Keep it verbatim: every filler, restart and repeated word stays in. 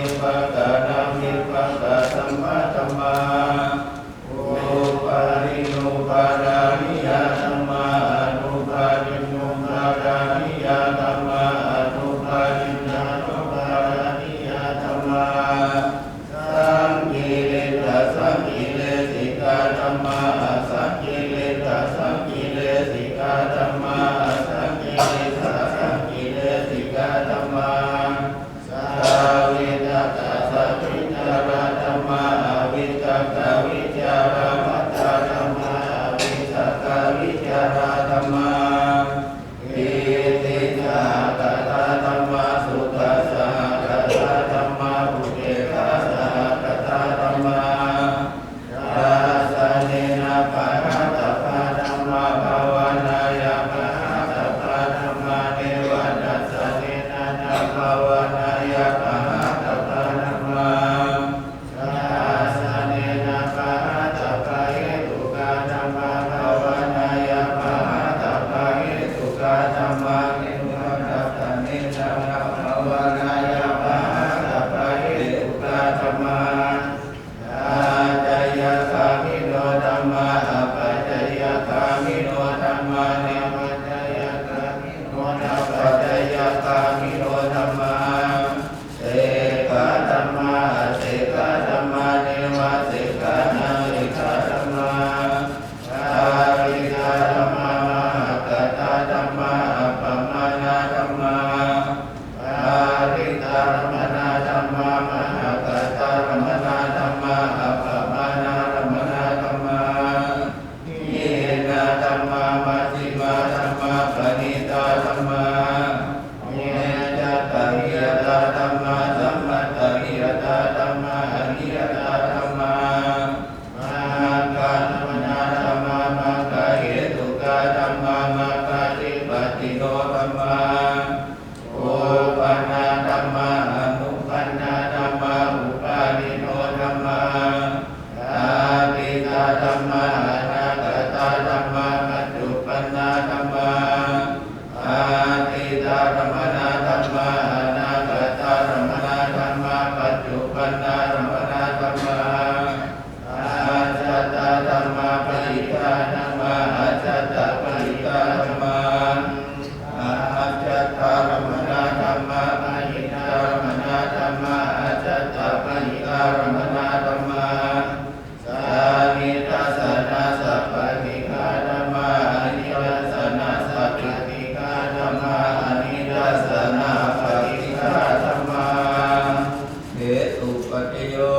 vipākanavipākadhammadhammā, upādinnupādāniyadhammā, anupādinnupādāniyadhammā, anupādinnānupādāniyadhammā, saṅkiliṭṭhasaṅkilesikadhammā, asaṅkiliṭṭhasaṅkilesikadhammā, asaṅkiliṭṭhasaṅkilesikadhammā, savitakkasavicāradhammā, avitakkavicāramattadhammā, avitakkavicāradhammā, pītisahagatadhammā, sukhasahagatadhammā, upekkhāsahagatadhammā, dassanena pahātabbā dhammā, bhāvanāya pahātabbā dhammā, neva dassanena na bhāvanāya pahātabbā dhammā, dassanena pahātabbahetukā dhammā, bhāvanāya pahātabbahetukā dhammā, neva dassanena na bhāvanāya pahātabbahetukā dhammā, ācayagāmino dhammā, apacayagāmino dhammā, nevaccayagāmino napaccayagāmino dhammā, sekkhā dhammā, asekkhā dhammā, nevasekkhā nasekkhā dhammā, parittā dhammā, mahaggatā dhammā, appamāṇā dhammā, parittārāmaṇā dhammā, mahaggatāramanā dhammā, appamāṇāramanā dhammā, hīnā dhammā, majjhimā dhammā, paṇītā dhammā, micchattariyatā dhammā, sammattariyatā dhammā, aniyatā dhammā, maggārammaṇā dhammā, maggahetukā dhammā, maggādhipatino dhammā, uppannā dhammā, anuppannā dhammā, uppādino dhammā, atītā dhammā, anāgatā dhammā, paccuppannā dhammā, atītārammaṇā dhammā, anāgatārammaṇā dhammā, paccuppannārammaṇā dhammā, ajjhattā dhammā, bahiddhā dhammā, ajjhattabahiddhā dhammā, ajjhattārammaṇā dhammā, bahiddhārammaṇā dhammā, ajjhattabahiddhārammaṇā dhammā, sanidassanāsappaṭighā dhammā, anidassanāsappaṭighā dhammā, anidassanāppaṭighā dhammā. Hetupaccayo